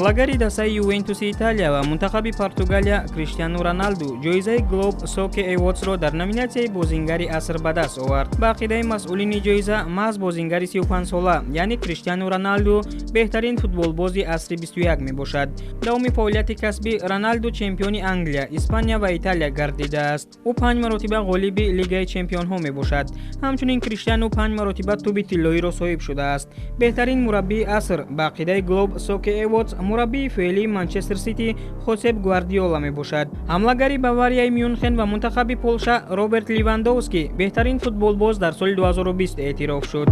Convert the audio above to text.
Ҳамлагари дастаи Ювентуси Италия ва мунтахаби Португалия Криштиану Роналду ҷоизаи Globe Soccer Awards-ро дар номинатсияи бозингари аср ба даст овард. Ба ақидаи масъулини ҷоиза, маҳз бозингари 35-сола, яъне Криштиану Роналду, беҳтарин футболбози асри 21 мебошад. Давоми фаъолияти касбӣ Роналду чемпиони Англия, Испания ва Италия гардидааст. Ӯ панҷ маротиба ғолиби Лигаи чемпионҳо мебошад. Ҳамчунин Криштиану панҷ маротиба тӯби тиллоиро соҳиб шудааст. Беҳтарин мураббии аср ба ақидаи Globe Soccer Awards мураббии феълии Манчестер Сити Хосеп Гвардиола мебошад. Ҳамлагари Баварияи Мюнхен ва мунтахаби Полша Роберт Ливандовски беҳтарин футболбоз дар соли 2020 эътироф шуд.